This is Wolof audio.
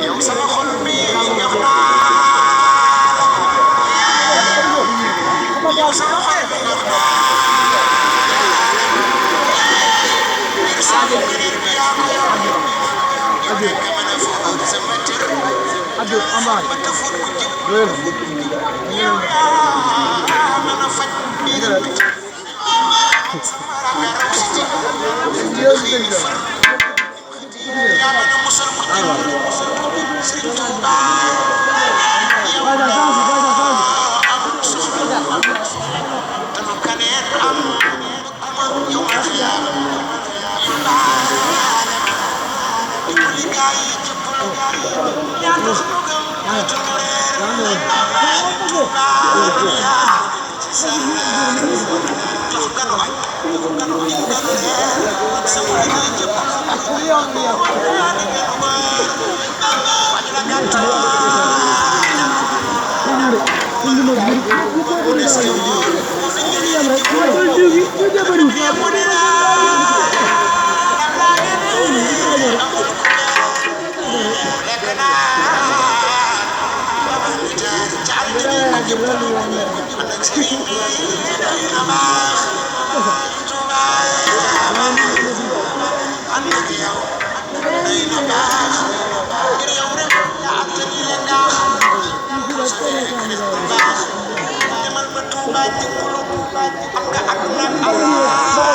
yow sama xol bi jox naa yow sama xol bi jox naa sama biir bi yaa ko yor yow rek nga mën a fóot sama cër ba tafut bu jub yow yaa mën a faj biir sama ragaram si ci xiini far yaa mën a musal ku jub Sëriñ Tuuba yow amul soxla te lu kaneen am yow ma xiyaam yow baale ma dimbali gaa yi jëppal yaa tax nu gëm tunu reer Tuuba yaa ci saar jox ganu añ ganu reer sama liggéey jëpp yaa di ganu waar waaj la gàttal demal ba Tuuba jëppulu am nga ak nag Allah